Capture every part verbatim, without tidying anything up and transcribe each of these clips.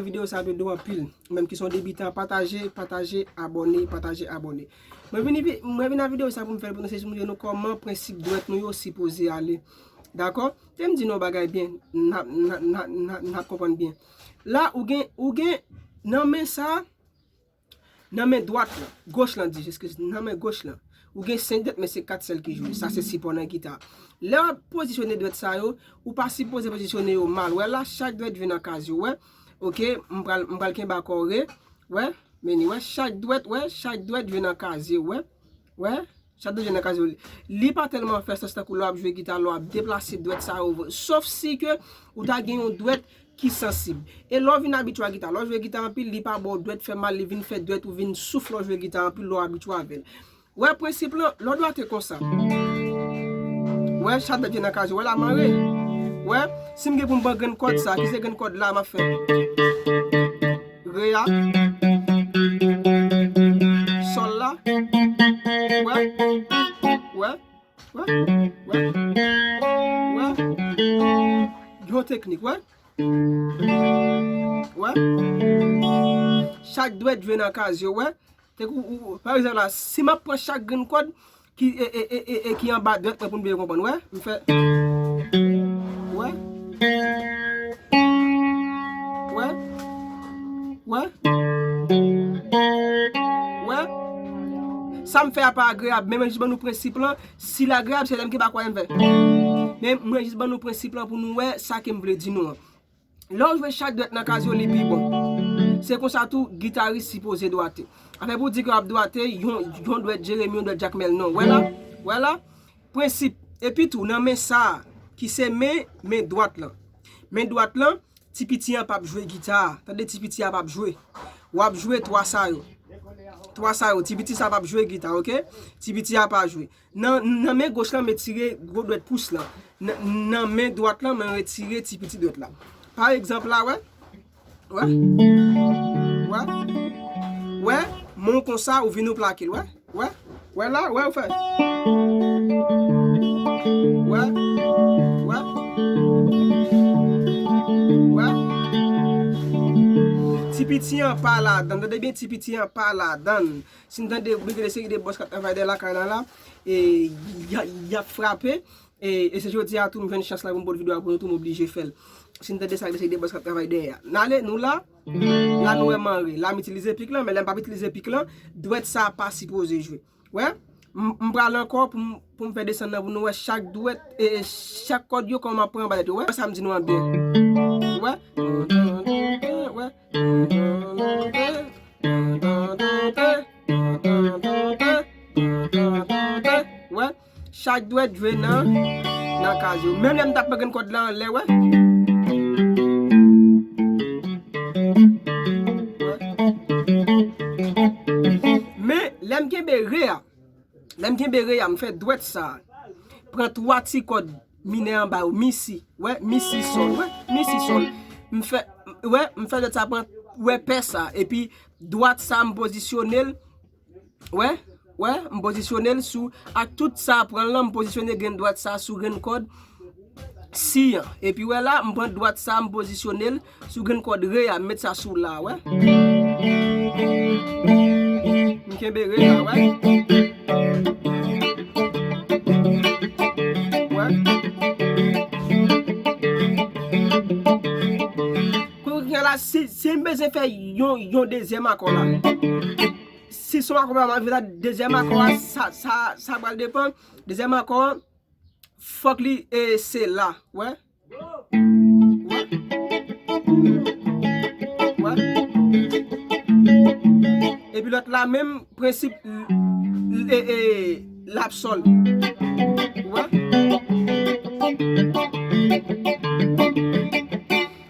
Videyo sa ap ede w anpil. Ou menm ki se yon debitan, pataje, pataje, abòne, pataje, abòne. Mwen vini vi-, mwen vin nan videyo sa pou m fè l pou nou, se pou nou kòman prensip dwèt nou yo sipoze ale. Dakò? Te m di nou yon bagay byen, n ap, n ap, n ap, n ap, n ap konprann byen. La, ou gen, ou gen nan men sa, nan men dwat la, goch lan, di, eskize, nan men goch lan, ou gen senk dwèt, men se kat sèl ki jwe. Sa se sipò nan gita. Lè w ap pozisyone dwèt sa yo, ou pa sipoze pozisyone yo mal. Wè la, chak dwèt jwe nan kaz yo, wè. Oke, m pral, m pral kenbe akò re. Wè, men ni, wè, chak dwèt, wè, chak dwèt jwe nan kaz yo, wè. Wè, chak dwèt jwe nan kaz yo. Li pa tèlman fè sans tankou lè w ap jwe gita, lè w ap deplase dwèt sa yo. Sof si ke ou ta gen yon dwèt ki sansib. E lè w vin abitye a gita, lè w jwe gita anpil, li pa ba w dwèt fè mal, li vin fè dwèt ou vin souf lè w jwe gita anpil, lè w abitye avè l. Wè prensip lan, lè w dwate konsa. Wè, chak dwèt jwe nan kaz yo, wè la mare. Wè, si m gen pou m pran grenn kòd sa, ki se grenn kòd la, m ap fè. Re a. Sòl la. Wè, wè, wè, wè, wè. Yon teknik, wè. Wè. Chak dwèt jwe nan kaz yo, wè. Te kou, ou, pa egzanp la, si m ap pran chak grenn kòd ki, e, e, e, e, e ki anba dwèt mwen pou n byen konprann, wè. M fè. Wè. Wè. Wè. Wè. Sa m fè a pa agreyab, men mwen jis ban nou prensip lan. Si l agreyab, se lè m ki pa kwè m fè. Men mwen jis ban nou prensip lan pou nou wè sa ke m vle di nou an. Lè w jwe chak dwèt nan kaz yo, li pi bon. Se konsa tou, gitaris sipoze dwate. Afè pou di ke w ap dwate, yon, yon dwèt Jeremi, yon dwèt Jakmèl, non. Wè la? Wè la? Prensip. Epi tou, nan men sa a, ki se men, men dwat lan. Men dwat lan, ti piti an p ap jwe gita a. Tande, ti piti a p ap jwe. W ap jwe twa sa yo. Twa sa yo. Ti piti sa p ap jwe gita, oke? Ti piti a pa jwe. Nan, nan men goch lan, m etire gwo dwèt pous lan. Nan, nan men dwat lan, mwen retire ti piti dwèt la. Pa egzanp la, wè. Wè. Wè. Wè. Men w konsa, ou vin ou plake l, wè. Wè. Wè la, wè, ou fè. Wè. Wè. Wè. Ti piti an pa ladann. Tande byen, ti piti an pa ladann. Si n tande, oubyen gen de seri de bòs k ap travay dèyè lakay la, la, e, y a, y ap frape. E, e se jodi a tou m jwenn chans la pou m pote videyo a pou nou tou, m oblije fè l. Si n tande sa, se de bòs k ap travay dèyè a. N ale, nou la. La nou wè m anre. La m itilize pik lan, men lè m p ap itilize pik lan, dwèt sa a pa sipoze jwe. Wè, m, m pral ankò pou m, pou m fè desann nan pou nou wè chak dwèt, e, e, chak kòd yo kòman m ap pran anba tèt yo. Wè, sa m di nou an byen. Wè. Wè. Wè. Chak dwèt jwe nan, nan kaz yo. Menm lè m t ap pran grenn kòd la anlè, wè. Wè. Men, lè m kenbe re a, lè m kenbe re a, m fè dwèt sa. Pran twa ti kòd minè anba yo, mi si, wè, mi si sòl, wè, mi si sòl. M fè, wè, m fè dwèt sa pran, wè, pè sa. Epi, dwèt sa, m pozisyone l, wè, wè, m pozisyone l sou, ak tout sa pran lan, m pozisyone grenn dwèt sa sou grenn kòd si an. Epi, wè la, m pran dwèt sa, m pozisyone l sou grenn kòd re a, m met sa sou la, wè. M kenbe re a, wè. Wè. Kounye a la, si, si m bezwen fè yon, yon dezyèm akò la. Si se yon akò pa m anvi la, dezyèm akò a, sa, sa, sa pral depann. Dezyèm akò a, fòk li, e, se la, wè. Wè. Wè. Epi lòt la menm prensip, l, l, e, e, l ap sòl. Wè.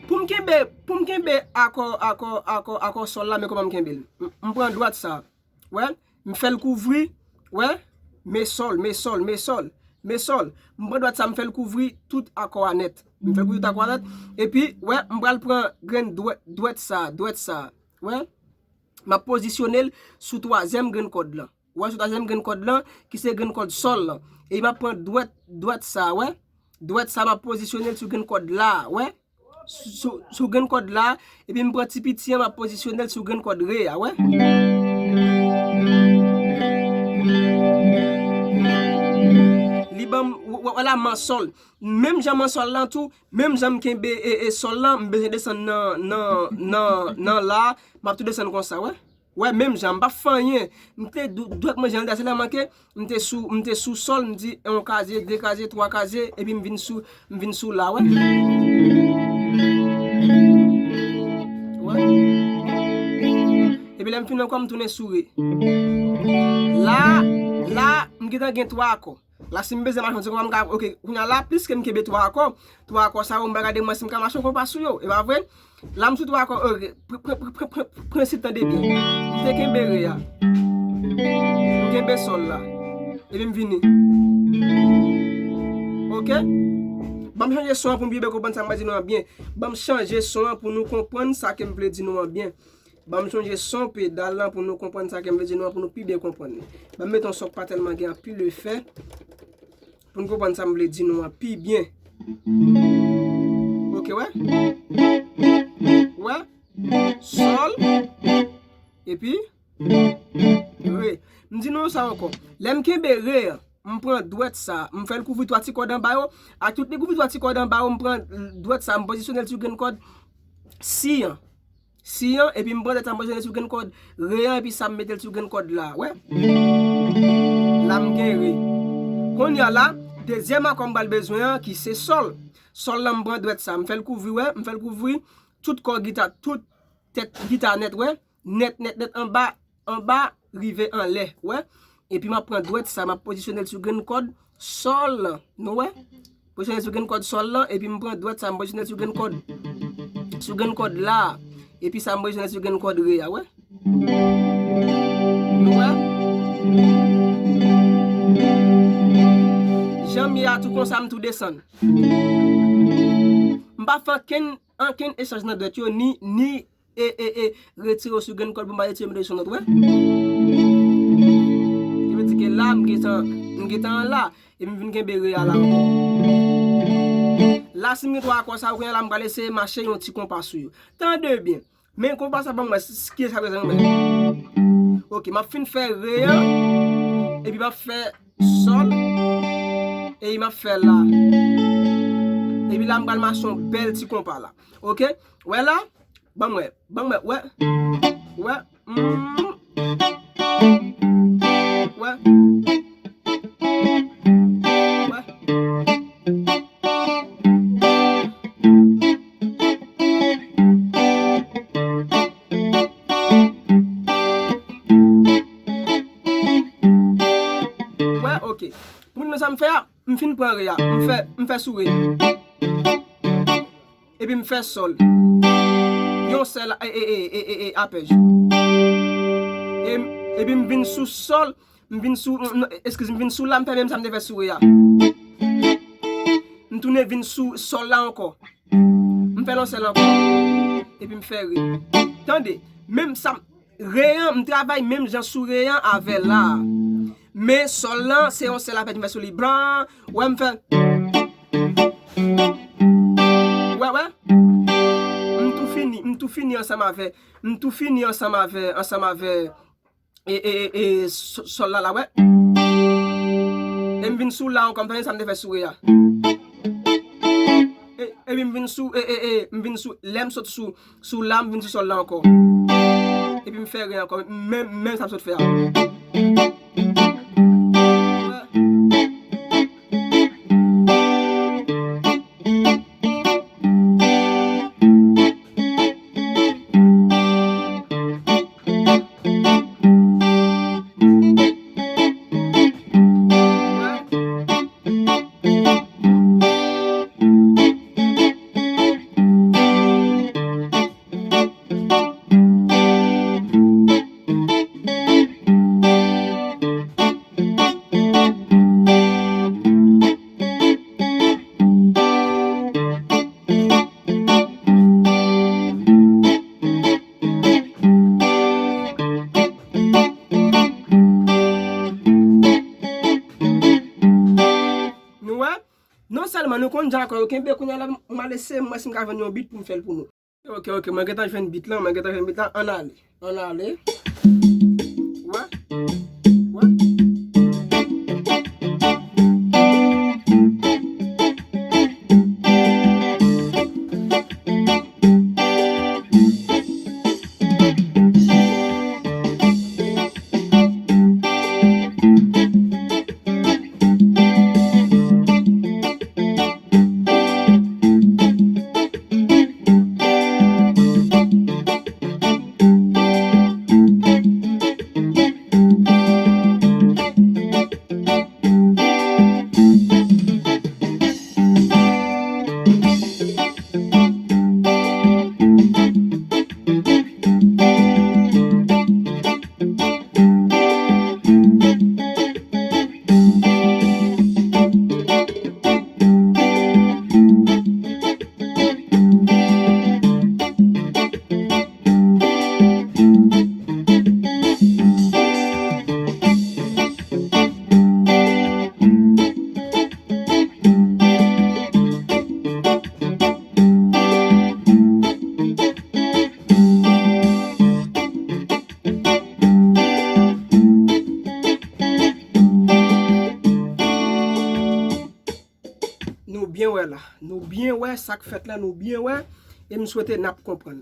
Pou m kenbe, pou m kenbe akò, akò, akò, akò sòl la, men kòman m kenbe l. M, m pran dwèt sa. Wè, m fè l kouvri. Wè, mi sòl, mi sòl, mi sòl, mi sòl. M pran dwèt sa, m fè l kouvri tout akò a nèt. M fè l kouvri tout akò a nèt. Epi, wè, m pral pran grenn dwèt, dwèt sa, dwèt sa. Wè, m ap pozisyone l sou twazyèm grenn kòd lan. Wè, sou twazyèm grenn kòd lan, ki se grenn kòd sòl lan. E m ap pran dwèt, dwèt sa, wè. Dwèt sa, m ap pozisyone l sou grenn kòd la, wè. sou, sou grenn kòd la, epi m pran ti piti an, m ap pozisyone l sou grenn kòd re a, wè. Li ban m, w-, w-, wè la, m an sòl. Menm jan m an sòl lan tou, menm jan m kenbe e, e sòl lan, m bezwen desann nan, nan, nan, nan la, m ap tou desann konsa, wè. Wè, menm jan, m p ap fè anyen. M te dou-, dwèt mwen jan l te a, sèlman ke m te sou, m te sou sòl, m di yon kazye, de kazye, twa kazye, epi m vin sou, m vin sou la, wè. Wè. Epi lè m fin ankò, m tounen sou re. La, la, m gentan gen twa akò. La, si m bezwen mache yon ti konpa, m ka, oke, kounye a la, piske m kenbe twa akò, twa akò sa yo, m pral gade mwen si m ka mache yon konpa sou yo, e pa vre? La, m sou twa akò, oke, pr-, pr-, pran sit tande byen. M te kenbe re a. M kenbe sòl la. Epi m vini. Oke? Ban m chanje son an pou n pi byen konprann sa m pral di nou an byen. Ban m chanje son an pou nou konprann sa ke m vle di nou an byen. Ban m chanje son pedal lan pou nou konprann sa ke m vle di nou an, pou nou pi byen konprann li. Ban m mete yon son k pa tèlman gen anpil efè pou n konprann sa m vle di nou an pi byen. Oke, wè. Wè. Sòl. Epi re. M di nou sa ankò. Lè m kenbe re an, m pran dwèt sa, m fè l kouvri twa ti kòd anba yo. Ak tout li kouvri twa ti kòd anba yo, m pran dwèt sa, m pozisyone l sou grenn kòd si an. Si an, epi m pran dwèt sa, m pozisyone l sou grenn kòd re an, epi sa, m mete l sou grenn kòd la, wè. La, m gen re. Kounye a la, dezyèm akò m pral bezwen an, ki se sòl. Sòl la, m pran dwèt sa, m fè l kouvri, wè, m fè l kouvri tout kò gita, tout tèt gita nèt, wè. Nèt, nèt, nèt, anba, anba, rive anlè, wè. Epi m ap pran dwèt sa, m ap pozisyone l sou grenn kòd sòl lan, nou wè. Pozisyone l sou grenn kòd sòl lan, epi m pran dwèt sa, m pozisyone l sou grenn kòd, sou grenn kòd la. Epi sa, m pozisyone l sou grenn kòd re a, wè. Nou wè? Jan m ye a tou konsa, m tou desann. M pa fè ankenn, ankenn echanj nan dwèt yo, ni, ni e, e, e, retire yo sou grenn kòd pou m pa retire mete yo sou lòt, wè. Ki vle di ke la, m gentan, m gentan la, epi m vin kenbe re a la ankò. La, si m gen twa akò sa yo, kounye a la, m pral eseye mache yon ti konpa sou yo. Tande byen. Men konpa sa ban m wè, s-, s-, kiyès k ap jwe sa, men. Oke, m ap fin fè re an, epi m ap fè sòl, epi m ap fè la. Epi la, m pral mache yon bèl ti konpa la. Oke? Wè la? Ban m wè. Ban m wè. Wè. Wè. Mm. Wè. Wè. Wè, oke. Moun nan sa m fè a, m fin pran re a. M fè, m fè sou re. Epi m fè sòl. Yon sèl, e, e, apèj. E, epi m vin sou sòl, m vin sou, m, m, eskize m, vin sou la, m fè menm sa m te fè sou re a. M tounen vin sou sòl la ankò. M fè l yon sèl ankò. Epi m fè re. Tande, menm sa, re an, m travay menm jan sou re an avè la. Men sòl lan, se yon sèl apèj m fè sou li. Blan, wè m fè. Wè, wè. M tou fini, m tou fini ansanm avè, m tou fini ansanm avè, ansanm avè, e, e, e, e, sò-, sòl la, la, wè. E m vin sou la ankò, m fè menm sa m te fè sou re a. E, epi m vin sou, e, e, e, m vin sou, lè m sot sou, sou la, m vin sou sòl la ankò. Epi m fè re ankò, menm, menm sa m sot fè a. Non sèlman nou konn jan akò yo kenbe, kounye a la, m a lese m wè si m ka jwenn yon beat pou m fè l pou nou. Ok, ok, mwen gentan jwenn beat lan, mwen gentan jwenn beat lan, ann ale, ann ale. Wè, wè. Nou byen wè la. Nou byen wè sa k fèt la, nou byen wè. E m swete n ap konprann.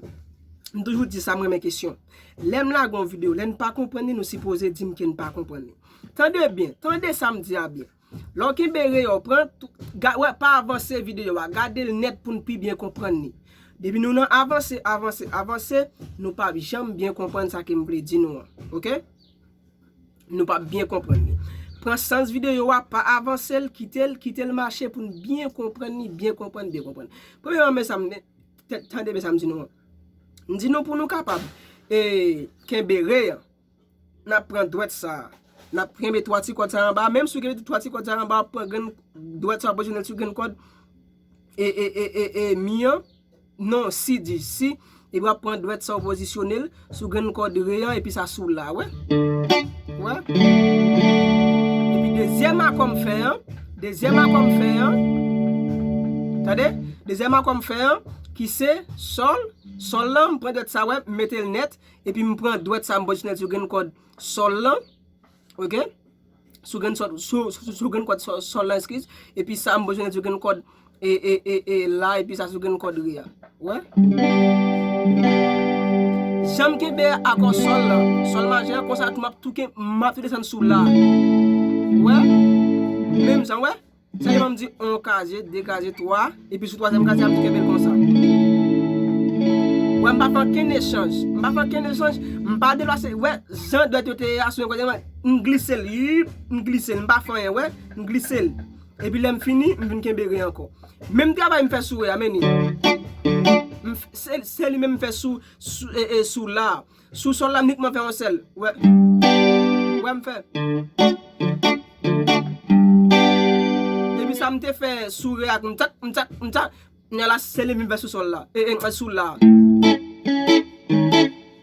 M toujou di sa, m renmen kesyon. Lè m lage yon videyo, lè n pa konprann li, nou sipoze di m ke n pa konprann li. Tande byen, tande sa m di a byen. Lè w kenbe re a, w pran, tou- ga- wè, pa avanse videyo a, gade l nèt pou n pi byen konprann li. Depi nou nan avanse, avanse, avanse, nou p ap janm byen konprann sa ke m vle di nou an. Oke? Nou p ap byen konprann li. Pran sans videyo a, pa avanse l, kite l, kite l mache pou n byen konprann li, byen konprann, byen konprann. Premyèman, men sa m, t- tande byen sa m di nou an. M di nou pou nou kapab, e, kenbe re an. N ap pran dwèt sa a. N ap kenbe twa ti kòd sa a anba. Menm si w kenbe twa ti kòd sa a anba, w ap pran grenn dwèt sa a, w ap pozisyone l sou grenn kòd e, e, e, e, e, mi an. Non, si di, si. Epi w ap pran dwèt sa a, w pozisyone l sou grenn kòd re an, epi sa sou la, wè. Wè. Epi dezyèm akò m fè an, dezyèm akò m fè an, tande? Dezyèm akò m fè an, ki se sòl, sòl lan, m pran dwèt sa, wè, m mete l nèt, epi m pran dwèt sa, m pozisyone l sou grenn kòd sòl lan. Oke? Sou grenn sòl, sou, sou, sou grenn kòd sòl, sòl lan, eskiz. Epi sa, m bezwen sou grenn kòd, e, e, e, e, la, epi sa sou grenn kòd re a. Wè? Jan m kenbe akò sòl lan, sòl majè, konsa tou m ap tou ken-, m ap tou desann sou la. Wè? Menm jan, wè? Sa ki fè m di yon kaze, de kaze, twa, epi sou twazyèm kaze a, m tou kenbe l konsa. Wè, m pa fè ankenn echanj. M pa fè ankenn echanj. M pa deplase. Wè, jan dwèt yo te ye a, sou yon kote, m glise l. Yip, m glise l. M pa fè anyen, wè. M glise l. Epi lè m fini, m vin kenbe re ankò. Menm travay m fè sou re a, men li. M f-, se, se li menm m fè sou, sou, e, e, sou la. Sou sòl la, m nikman fè yon sèl. Wè. Wè m fè. Depi sa m te fè sou re a, m tak, m tak, m tak. Kounye a la, se li m vin fè sou sòl la. E, e, sou la.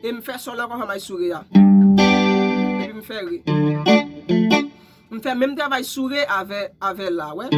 E m fè sòl la, konsa m al sou re a. Epi m fè re. M fè menm travay sou re avè, avè la, wè.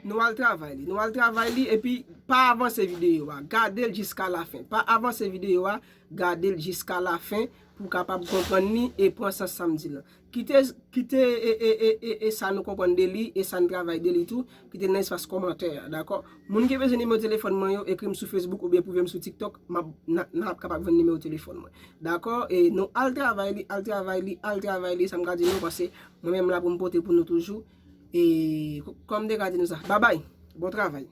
Nou al travay li. Nou al travay li epi pa avanse videyo a. Gade l jiska lafen. Pa avanse videyo a, gade l jiska lafen pou w kapab konprann li e pran sans sa m di lan. Kite, kite e, e, e, e, e sa nou konprann de li e sa n travay de li tou, kite l nan espas kòmantè a, dakò? Moun ki bezwen nimewo telefòn mwen yo, ekri m sou Facebook oubyen pwouve m sou TikTok, m ap, n a, n ap kapab jwenn nimewo telefòn mwen. Dakò? E nou al travay li, al travay li, al travay li, sa m ka di nou, paske mwen menm la pou m pote pou nou toujou. E kòm m te ka di nou sa, babay, bon travay.